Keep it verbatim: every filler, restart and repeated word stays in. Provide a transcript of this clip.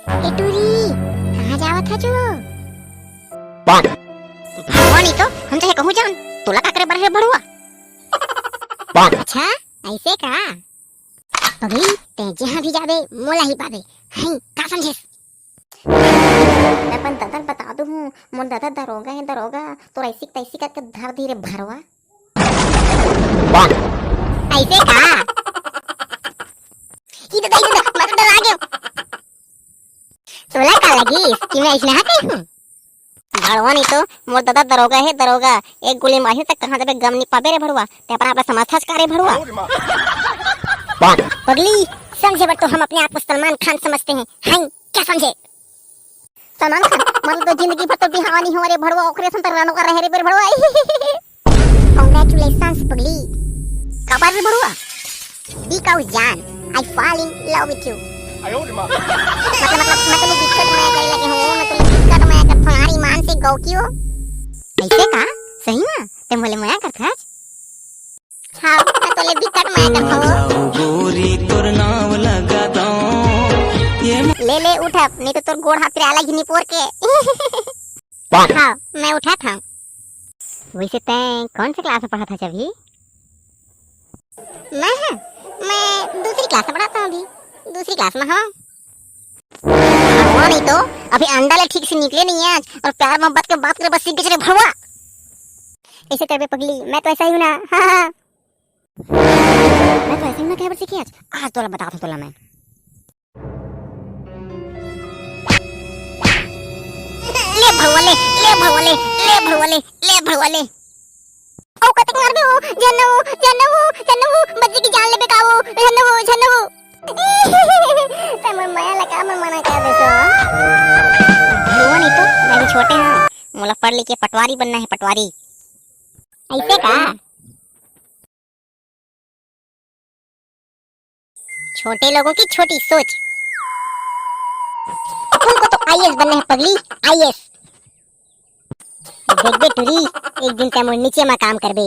ए टूरी, कहाँ जावत हच ओ? भगवान ही तो, हम चाहे कहूँ जान, तोला का करे बर हे भड़ुआ? अच्छा, ऐसे का? पगली, ते जहाँ भी जाबे, मोला ही पाबे। हई, का समझेस? मैं अपन दादा ल बता दूँ हूँ, मोर दादा दरोगा हे, दरोगा, तोर ऐसी तैसी करके धर दी रे भड़ुआ। ऐसे का? ई दादा, ई दादा, मैं तो डरा गेंव। तोला का लगिस कि मैं अइसनहा कही हूँ? भड़ुआ नहीं तो, मोर दादा दरोगा हे, दरोगा। एक गोली मारही त कहाँ जाबे गम नहीं पाबे रे भड़ुआ। ते अपन आप ला समझथस का रे भड़ुआ? पगली, समझे बर तो हम अपने आप को सलमान खान समझते हैं, हैं? क्या समझे? सलमान खान, मतलब तो जिंदगी भर तो बिहाव नहीं हो रे भड़ुआ, ओकरे सन तो रनोगा रहे रे भड़ुआ। Congratulations पगली। काबर रे भड़ुआ? Because जान, I fall in love with you। मतलब, मतलब, मैं तोले बिकट मया करे लगे हूँ, मैं तोले बिकट मया करथों यार, ईमान से गौकी हो। ऐसे का? सही में? ते मोले मया करथस? हाँ, मैं तोले बिकट मया करथों। ले, ले, उठ अब, नहीं तो तोर गोड़ हाथ रे आला घिनी पोर के। हाँ, मैं उठत हँव। वैसे तैं कौन से class में पढ़त हस अभी? मैं, हाँ, मैं दूसरी class में पढ़त हँव अभी, दूसरी class में हँव। भड़ुआ नहीं तो, अभी अंडा ले ठीक से निकले नहीं है आज, और प्यार मोहब्बत के बात करे बस सीख गए रे भड़ुआ। ऐसे करबे पगली, मैं तो ऐसा ही हूँ ना। हाँ, हाँ। मैं तो ऐसे ही ना कहे बर सीखे आज, आज तोला बताथों तोला मैं। ले भड़ुआ ले, ले भड़ुआ ले, ले भड़ुआ ले, ले भड़ुआ ले। ओ कतेक मारबे ओ, झन ओ, झन ओ, झन ओ, बच्ची की जान लेबे का ओ, झन ओ, झन ओ। ते मोर मया ला का मन मना कर देसो। भड़ुआ नहीं तो, मैं भी छोटे हँव, मोला पढ़ लिख के पटवारी बनना है, पटवारी। ऐसे का? छोटे लोगों की छोटी सोच। अपन को तो आईएएस बनना है पगली, आईएएस। देखबे टूरी, एक दिन तैं मोर नीचे में काम करबे।